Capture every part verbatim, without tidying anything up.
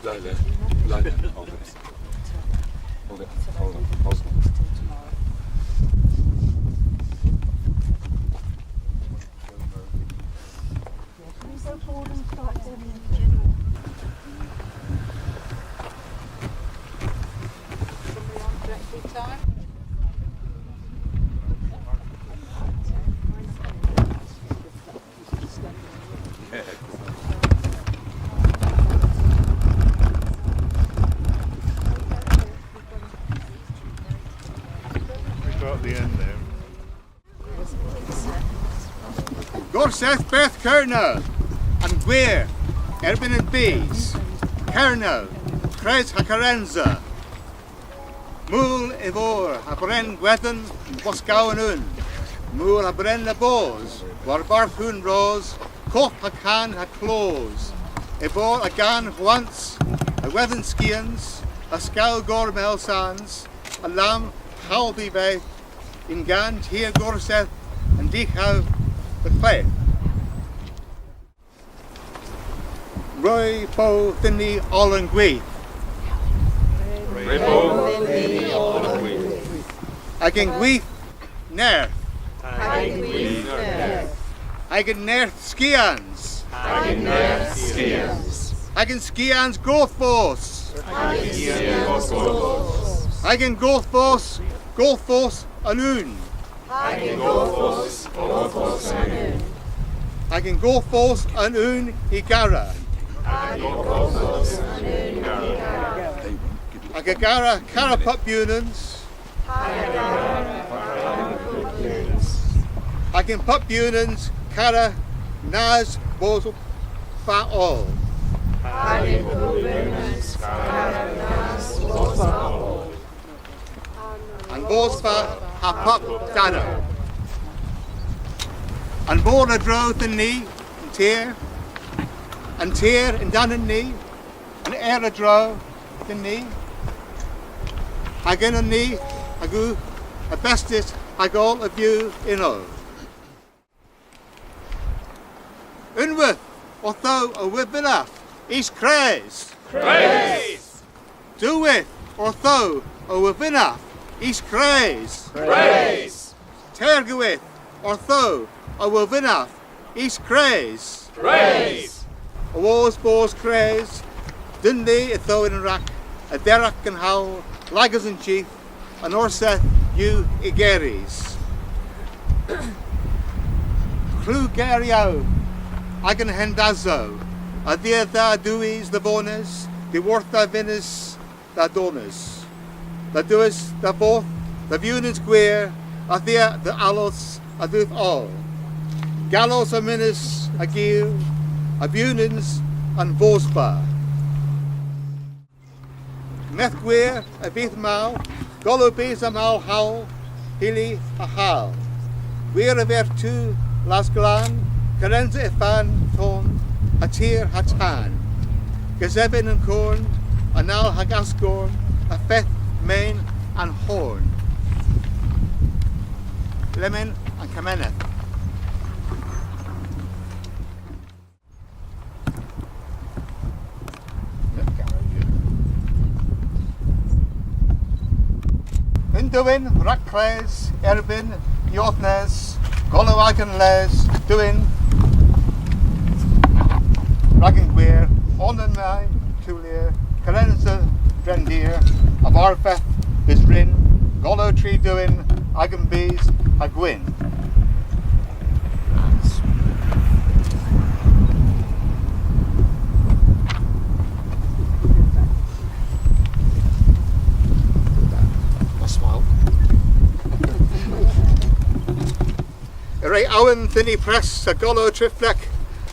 Lie there. Lie there. Hold it. Hold it. Hold on. Hold on. We got the end there. Gorsedh Berdh Kernow, an gwir, erbynn an bys. Kernow, kres ha kerensa. Mul y vor ha bren gwedhen, bos gown unn. Mul ha bren a bos, warbarth hunn ros, koth ha kan ha klos. Y vor a gan hwans, a wedhen skians, a skow gormel sans, a lamm howldi veth, yn gan tir gorsedh an dyghow dhe kledh. Re bo dhyn ni oll an gwith. Re bo dhyn ni oll an gwith. Hag yn gwith nerth. Hag yn gwith nerth. Hag yn nerth skians. Hag yn nerth skians. Hag yn skians godhvos. Hag yn skians godhvos. Hag yn godhvos, godhvos an ewn. Hag yn godhvos, godhvos an ewn. Hag yn godhvos an ewn y gara. Hag yn godhvos an ewn y gara. Hag y gara, kara pub bewnans. Hag y gara, kara pub bewnans. Hag yn pub bewnans, kara nas bosva oll. Hag yn pub bewnans, kara nas bosva oll. An bosva ha pub danow. An mor a-dro dhyn ni, an tir. An tir yn-dannon ni, an ayr a-dro dhyn ni. Hag ynnon ni, hag yw a bestes hag oll a vew ynno. Unnweyth orthowgh y hwovynnav, eus kres? Kres! Diwweyth orthowgh y hwovynnav, eus kres? Kres! Teyrgweyth orthowgh y hwovynnav, eus kres? Kres! Awos bos kres, dynn ni ytho yn-rag, a-dherag an howl, lagas an jydh, an Orsedh yw igerys. Klewgeryow agan hendasow, a-dhia dha dhewis dha vones, dhiworth dha venys dha dones. Dha dhewis dha vodh, dha vewnans gwir, a-dhia dha allos a dheuth oll. Gallos a menys a gew, a vewnans an bosva. Medh gwir a vydh mall, golow bys a mall howl, hyli a hal. Gwir a vertu las glan, kerensa y fan ton, ha tir ha tan. Gesevyn an korn, anal hag askorn, a feth men an horn. Lemmyn an kemeneth. Yn dewyn rag kles erbynn yowynk, golow agan les dewyn rag an gwir, onan may Tewlur, kerensa drendir, a varfeth bys rin, golow tri dewyn agan bys ha gwynn. Re owen dhyn ni pres a golow triflek,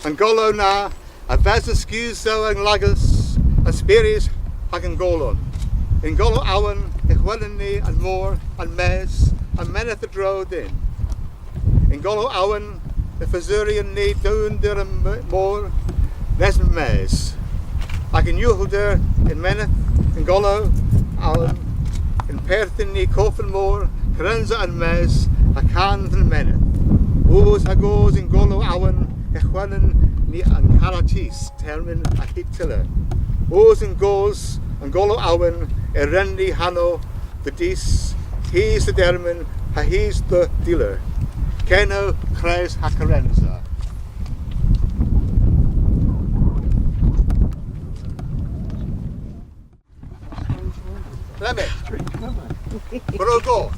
an golow na, a vesen skeusow an lagas, an spyrys hag an golon. Yn golow owen y hwelyn ni an mor, an mes, an menydh a-dro dhyn. Yn golow owen y fesuryn ni downder an m-, mor, nes an mes. Hag yn ughel an menydh, yn golow owen, yn perthyn ni kov an mor, kerensa an mes, ha kan dhe'n menydh. Oos hag oos yn golow owen y hwelyn ni an karatis, termyn a Hitler. Bos yn goos an golow awen, y ren ni hanow dhe dus, hys dhe dermyn ha hys dhe dhyllir. Kernow, Kres ha Kerensa. Lemmyn. Bro Goth.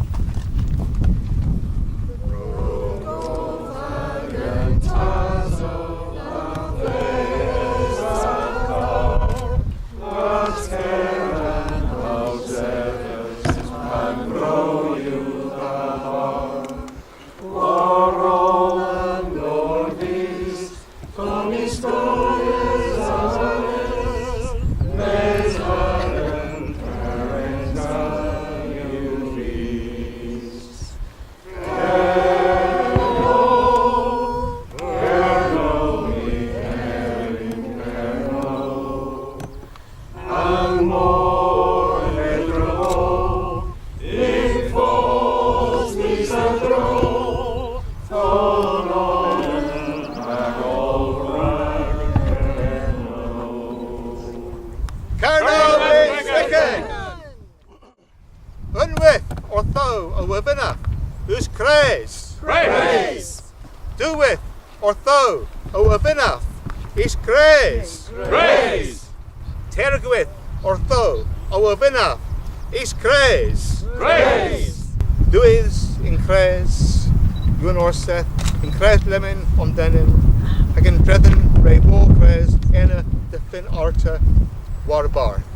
Kernow, Kernow, Kernow. Unnweyth orthowgh a wovynnav, eus kres? Kres! Diwweyth orthowgh a wovynnav, eus kres? Kres! Teyrgweyth orthowgh a wovynnav, eus kres? Kres! Does yn kres yw an Orsedh, yn kres lemmyn omdennyn, hag yntredhon re bo kres ena dhe fynn arta warbarth.